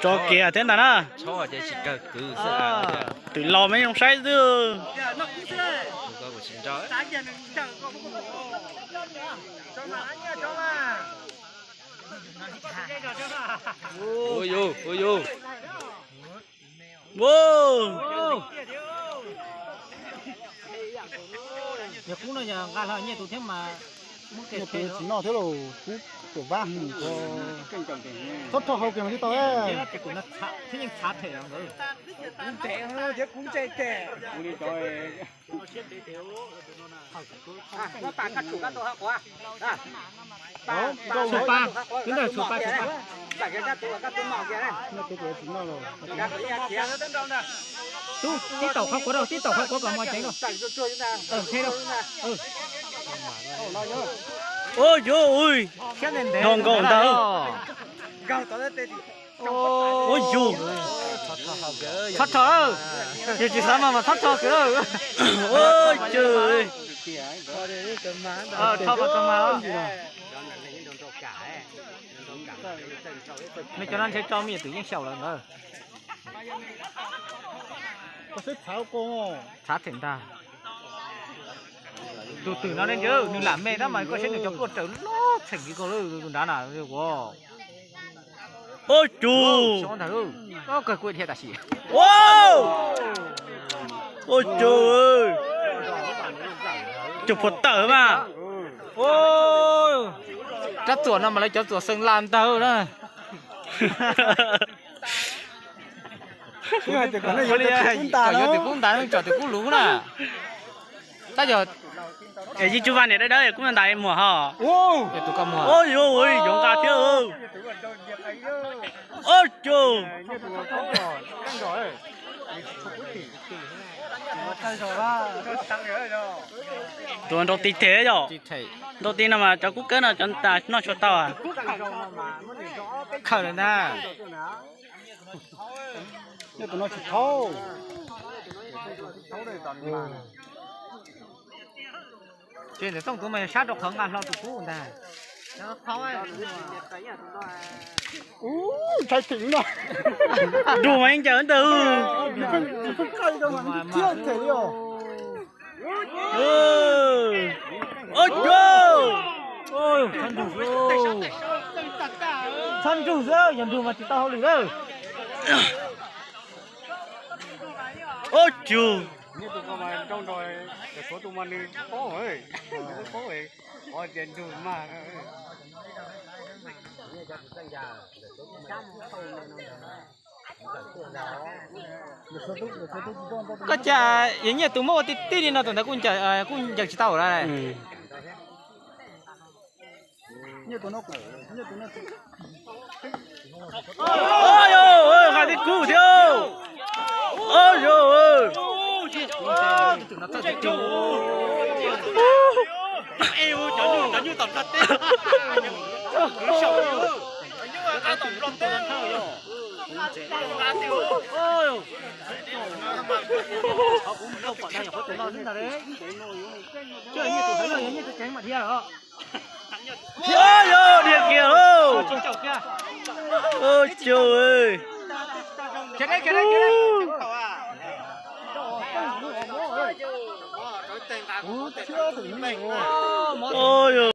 Tso kiag thiab ntag na. Twm los me zoo saib xwb. Yog kub no yog nqa hlo nyiaj tus thiab mas muab kiag tsis noj thiab los kub tuam vab hwv. Txhob rho hauv kiag mas thiaj tau. Thiab yeej tshav phem nkawd. Txhua pa, twb ntawd txhua pa txhua pa. Tub, tib taum qhov quav rau, tib taum qhov quav kom mos ceev rau. Ua yuav ua, nrog nkaus ntag. Ua yug, txhob rho, yog tsis xav mas mas txhob rho kiag. Ua yug, rho mas kawg mas. Nws cov no ntshe tso me nyuam twm yeej xyaum lawm ntawd. Tshav them ntag. Tus twm no ne ntsw nws lam me tab mas koj saib nws cov pluaj raws loj txheem li ko tus nrad na. Ua cuj, kawg kuj dhia tam sim. Ua cuj, cuj puag tawm mas. Rab txuas no mas lawv cov txuas xeev las ntag na. Kom yuav tim kub ntag, tsom tim kub luv na. Tab yog es yij tsuj vaj niam dawb dawb kub ntag muag ho. Ua yuav, yuav nqa thiab. Ua cuj, tus nrau ti them yom. Nrau ti no mas cov kub kawb no cov tas noj tsis tau. Khawm lawm ntag. Nyob tus no tsis thaub. Ces ntawm Tooj tus mas yog sab rau qhov nqa hlo tus kub ntag. Ub, ntshai tim no. Dua mas yeej ncaws ntawd. Nws pheej qaij rau mas thiab them li os. Ua cuj, txhob nrug xwb, txhob nrug xwb, yog nrug mas tsis tau hauj lwm lawm. Ua cuj, koj cas yog nyiaj tus muab ua tib tib li no tus ntawd kuj ncaws tsis tau lawm. Nqa tib kub thiab. Dhia kiag lauj. Ua cuj, ua yog